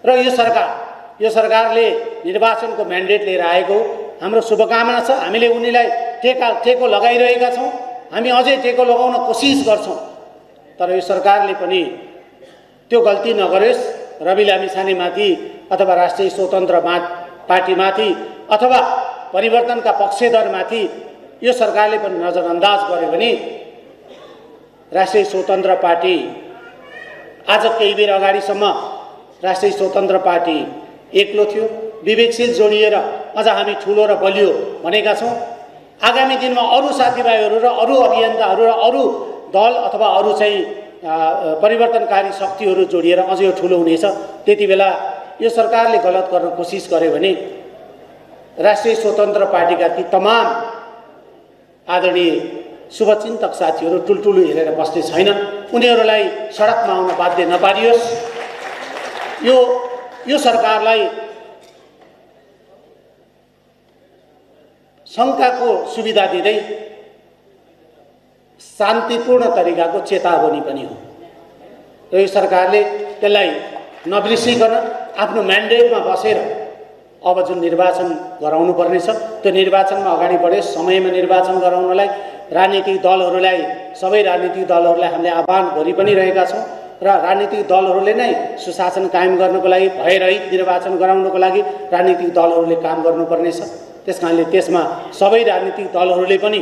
र यो सरकारले निर्वाचनको म्यान्डेट लिएर आएको हाम्रो शुभकामना छ। हामीले उनीलाई टेको लगाइरहेका छौँ, हामी अझै टेको लगाउन कोसिस गर्छौँ। तर यो सरकारले पनि त्यो गल्ती नगरोस्, रवि लामिछानेमाथि अथवा राष्ट्रिय स्वतन्त्र पार्टीमाथि अथवा परिवर्तनका पक्षधरमाथि यो सरकारले पनि नजरअन्दाज गर्यो भने राष्ट्रिय स्वतन्त्र पार्टी आज केही बेर अगाडिसम्म राष्ट्रिय स्वतन्त्र पार्टी एक्लो थियो, विवेकशील जोडिएर अझ हामी ठुलो र बलियो भनेका छौँ। आगामी दिनमा अरू साथीभाइहरू र अरू अभियन्ताहरू र अरू दल अथवा अरू चाहिँ परिवर्तनकारी शक्तिहरू जोडिएर अझ यो ठुलो हुनेछ। त्यति बेला यो सरकारले गलत गर्न कोसिस गर्यो भने राष्ट्रिय स्वतन्त्र पार्टीका ती तमाम आदरणीय शुभचिन्तक साथीहरू टुलटुलु हेरेर बस्ने छैनन्, उनीहरूलाई सडकमा आउन बाध्य नपारियोस्। यो सरकारलाई शङ्काको सुविधा दिँदै शान्तिपूर्ण तरिकाको चेतावनी पनि हो र यो सरकारले त्यसलाई नबिर्सिकन आफ्नो म्यान्डेटमा बसेर अब जुन निर्वाचन गराउनु पर्नेछ त्यो निर्वाचनमा अगाडि बढोस्। समयमा निर्वाचन गराउनलाई राजनीतिक दलहरूलाई, सबै राजनीतिक दलहरूलाई हामीले आह्वान गरि पनि रहेका छौँ र राजनीतिक दलहरूले नै सुशासन कायम गर्नको लागि, भयरहित निर्वाचन गराउनको लागि राजनीतिक दलहरूले काम गर्नुपर्नेछ। त्यसकारणले त्यसमा सबै राजनीतिक दलहरूले पनि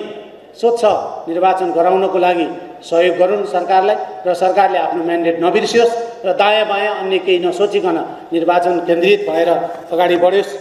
स्वच्छ निर्वाचन गराउनको लागि सहयोग गरून् सरकारलाई र सरकारले आफ्नो म्यान्डेट नबिर्सियोस् र दायाँ बायाँ अन्य केही नसोचिकन निर्वाचन केन्द्रित भएर अगाडि बढोस्।